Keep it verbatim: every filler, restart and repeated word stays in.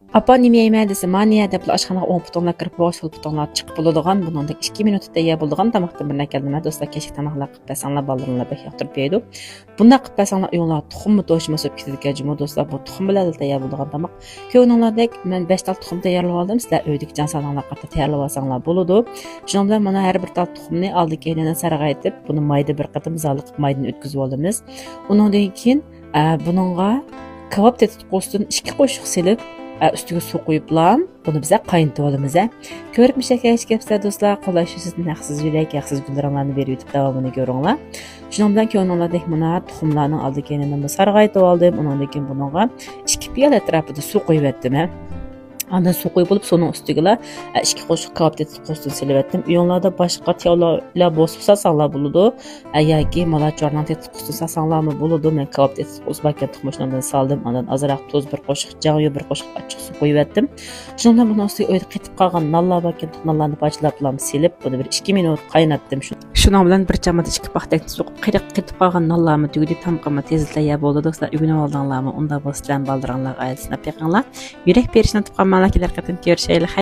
ئاپا، نېمە يەيمەن دېسە، مانىيە دەپلا ئاشخانىغا ئوڭ پۇتۇڭلار كىرىپ، سول پۇتۇڭلار چىقىپ بولىدىغان، بۇنىڭدەك ئىككى مىنۇتتا تەييار بولىدىغان تاماقتىن بىرنى ئەكەلدىم. دوستلار، كەچلىك تاماقلار قىلىپ بەرسەڭلار، بالىلىرىڭلار بەك ياقتۇرۇپ يەيدۇ. بۇنداق قىلىپ بەرسەڭلار، ئۆيۈڭلار تۇخۇممۇ توشىماس بولۇپ كېتىدىكەن جۇمۇ دوستلار. بۇ تۇخۇم بىلەن تەييار بولىدىغان تاماق. كۆڭلۈڭلاردەك، مەن بەش تال تۇخۇم تەييارلىۋالدىم. سىلەر ئۆيدىكى جان سانىڭلارغا قارىتا تەييارلىۋالساڭلار بولىدۇ. شۇنىڭ بىلەن مانا ھەر بىر تال تۇخۇمنى ئالدى كەينىدىن سارغايتىپ، بۇنى مايدا بىر قېتىم زالىقىپ مايدىن ئۆتكۈزۈۋالىمىز. ئۇنىڭدىن كېيىن، ئە، بۇنىڭغا كاۋاپ تېتىتقۇسىدىن ئىككى قوشۇق سېلىپ، ئە، ئۈستىگە سۇ قۇيۇپلا، بۇنى بىزە قاينىتىۋالىمىز، ھە. كۆرۈپ مۇشەككە ئىشكەپسىلەر دوستلار، قولاي شۇ سىزدىن ھەقسىز يۈرەك، ھەقسىز گۈللىرىڭلارنى بېرىۋېتىپ داۋامىنى كۆرۈڭلار. شۇنىڭ بىلەن كۆڭلۈڭلاردەك مانا تۇخۇملارنىڭ ئالدى كەينىنى سارغايتىۋالدىم. ئۇنىڭدىن كېيىن بۇنىڭغا ئىككى پىيالە ئەتراپىدا سۇ قۇيۇۋەتتىم، ھە. ئاندىن سۇ قۇيۇپ بولۇپ، سۇنىڭ ئۈستىگىلا، ئە، ئىككى قوشۇق كاۋاپ تېتىتقۇسىدىن سېلىۋەتتىم. ئۆيۈڭلاردا باشقا تېۋىلار بولسا سالساڭلار بولىدۇ. ئە، ياكى مالاچورنىڭ تېتىتقۇسىدىن سالساڭلارمۇ بولىدۇ. مەن كاۋاپ تېتىتقۇسى باركەن، تۇخۇم شۇنىڭدىن سالدىم. ئاندىن ئازراق تۇز، بىر قوشۇق جاڭيۇ، بىر قوشۇق ئاچچىق سۇ قۇيۇۋەتتىم. شۇنىڭ بىلەن بۇنىڭ ئۈستىگە ئۆيدە قېتىپ قالغان نانلار باركەن، نانلارنى پارچىلاپلا سېلىپ، بۇنى بىر ئىككى مىنۇت قايناتتىم. شۇ-، شۇنىڭ بىلەن بىر چامادان ئىككى پاختەكنى سوقۇپ، قېرىق قېتىپ قالغان نانلارمۇ تۈگىدى، تامىقىمۇ تېزلا تەييار بولدى. دوستلار، ئۆگىنىۋالدىڭلارمۇ؟ ئۇنداق بولسا سىلەرمۇ بالىلىرىڭلارغا ئائىلىسىنى بېقىڭلار. يۈرەك بېرىشنى ئۇنتۇپ قالماڭلار، كېلەر قېتىم كۆرۈشەيلى.